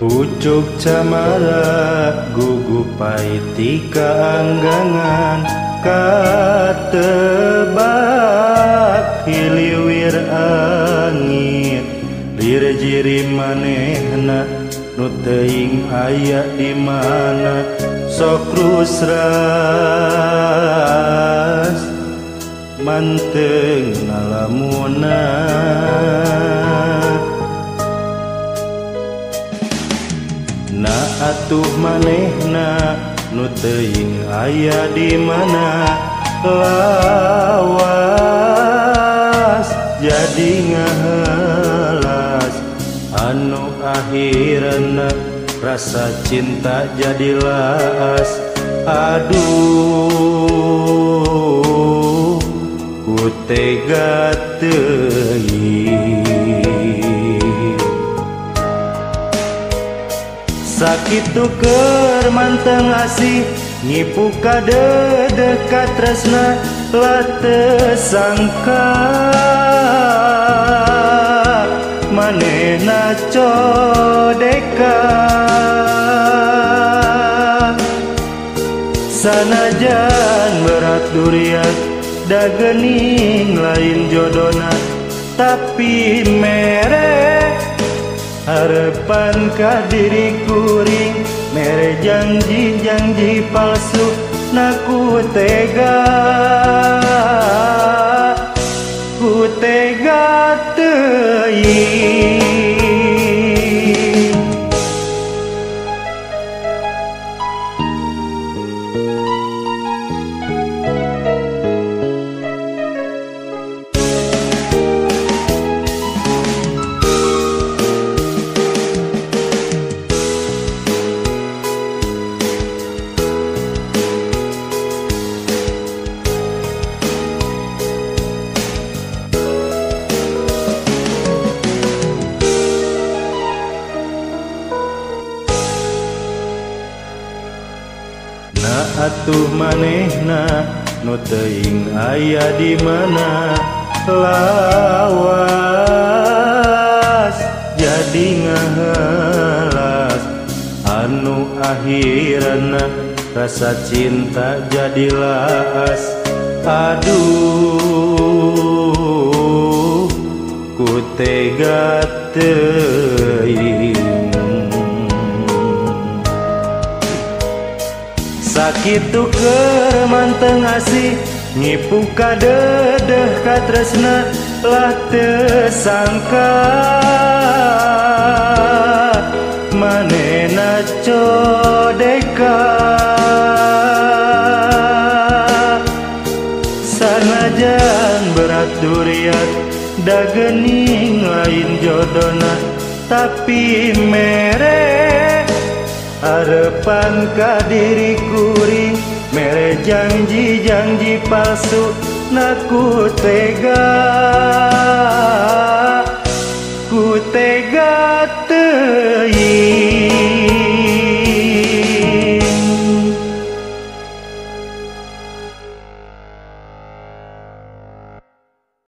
Ucuk camara gugup pait kaanggangan katebak hiliwir angin lir jiri manehna nu teuing aya di mana sok rusras manteng ngalamuna. Na atuh manehna nu teuing aya di mana lawas jadi ngahelas anu akhirna rasa cinta jadi laas. Aduh ku tega teuing sakitu keur manteng asih ngipu kadeudeuk katresna lah teu sangka manehna codeka. Sanajan berat duriat dagening lain jodona tapi mere harapan ka diri kuring mere janji-janji palsu na ku tega teuing. Na atuh manehna nu teuing aya di mana lawas jadi ngahelas anu akhirna rasa cinta jadi laas. Aduh ku tega teuing sakitu keur manteng asih ngipu kadeudeuk katresna lah teu sangka manehna codeka. Sanajan berat duriat dagening lain jodona tapi mere harapan ka diri kuring mere janji-janji palsu na ku tega.